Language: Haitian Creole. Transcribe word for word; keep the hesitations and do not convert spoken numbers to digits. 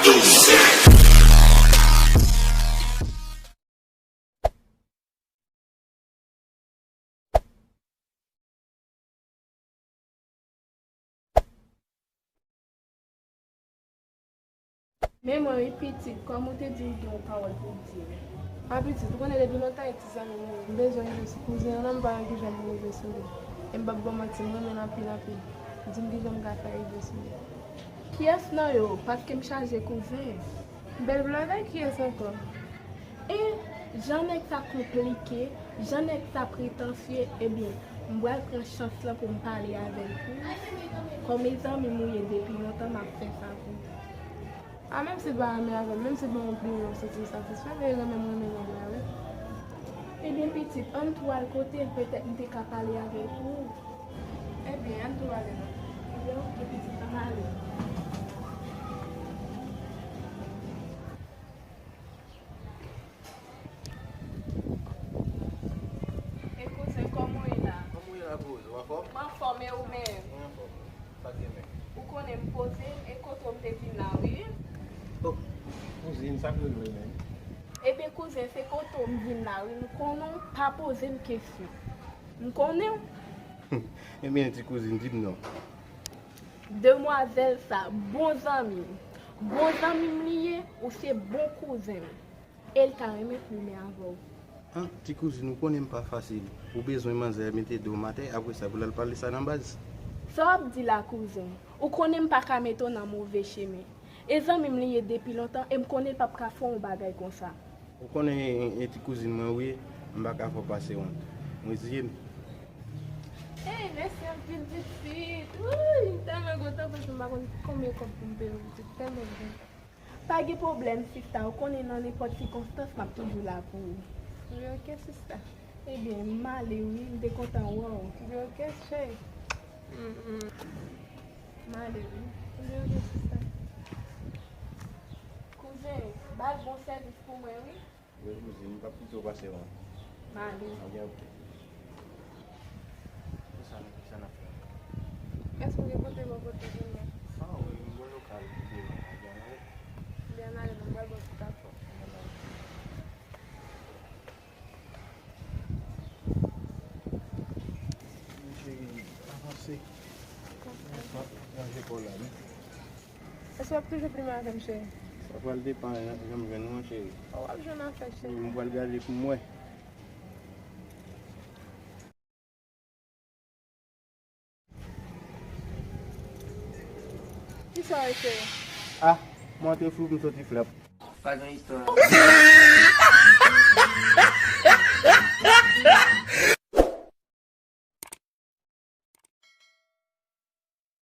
Men mwen wi pitit, kòm ou te di m gen yon pawòl pou w di m. A pitit, ou konnen depi lontan e ti zanmi mwen ye. M bezwen rive sou kouzen an, non, m pa wè kijan m rive sou li. E m p ap ba w manti, m renmen l anpil, anpil. Di m kijan m ka fè rive sou li. Kiyès nan yo? Paske m chaje kouzen. Bèl blòdè, kiyès ankò? E jan nèg sa konplike, jan nèg sa pretansye, ebyen, m pral pran chans lan pou m pale avè l pou ou. Kòm e zanmi m ou ye depi lontan, m ap fè sa pou ou. A, menm si l pa renmen avè m, menm si l ban m yon plimen, m santi m satisfè, men li renmen m, renmen nèg la, wi. Ebyen, pitit, ann tou al kote l, petèt m te ka pale avè l pou ou. Ebyen, ann tou ale non. Ebyen, oke, pitit, ann ale. E kouzen, kòman w ye la? Kòman w ye la, kouzen? Ou anfòm? M anfòm, e ou menm? Mwen anfòm. Sa k gen menm? Ou konnen m poze, e kote w m te vin la, wi. Oh, kouzin, sa k regle menm? Ebyen, kouzen, se kote w m vin la, wi. M konnen w pa poze m kesyon. M konnen w. Ebyen, ti kouzin, di m non. Demwazèl sa, bon zanmi m. Bon zanmi m li ye, ou se bon kouzen m. E l ta renmen plimen avè w. An, ti kouzin, ou konnen m pa fasil. Ou bezwen manzè mete do m atè, apre sa pou l al pale sa nan baz. Sa w ap di la, kouzen? Ou konnen m pa ka mete w nan move chemen. E zanmi m li ye depi lontan, e m konnen l p ap ka fè w yon bagay konsa. Ou konnen e, e ti kouzin mwen ou ye, m pa ka fè w pase wont. Reziye m. Ey, mèsi anpil pitit. Wouy, m tèlman kontan paske m pa konn konbyen kòb pou m peye w pitit. Tèlman m kontan. Pa gen pwoblèm, sista. Ou konnen nan nenpòt sikonstans, m ap toujou la pou ou. Wi, oke, sista. Ebyen, m ale wi, m te kontan wè w. Wi, oke, cheri. Mm, mm. M ale wi. Wi, oke, sista. Kouzen, ba l bon sèvis pou mwen, wi. Wi, kouzin, m p ap kite w pase wont. M ale. Ebyen, oke. Kisa nou, kisa n ap fè? Èske w gen kote bò kote jounen? A, wi, m bò lokal, kote mwen, ebyen, ale. Ebyen, ale, m pral bò tout a fò. Ebyen, ale. Cheri, avanse. Ranje kò w la, wi. Èske w ap toujou plimen avè m, cheri? Sa pral depann jan m jwenn ou an, cheri. O, w ap jwenn afè, cheri. M pral gade pou m wè. Kisa w ye, cheri? A, mwen te flou pou m soti flap. Pa gen istwa.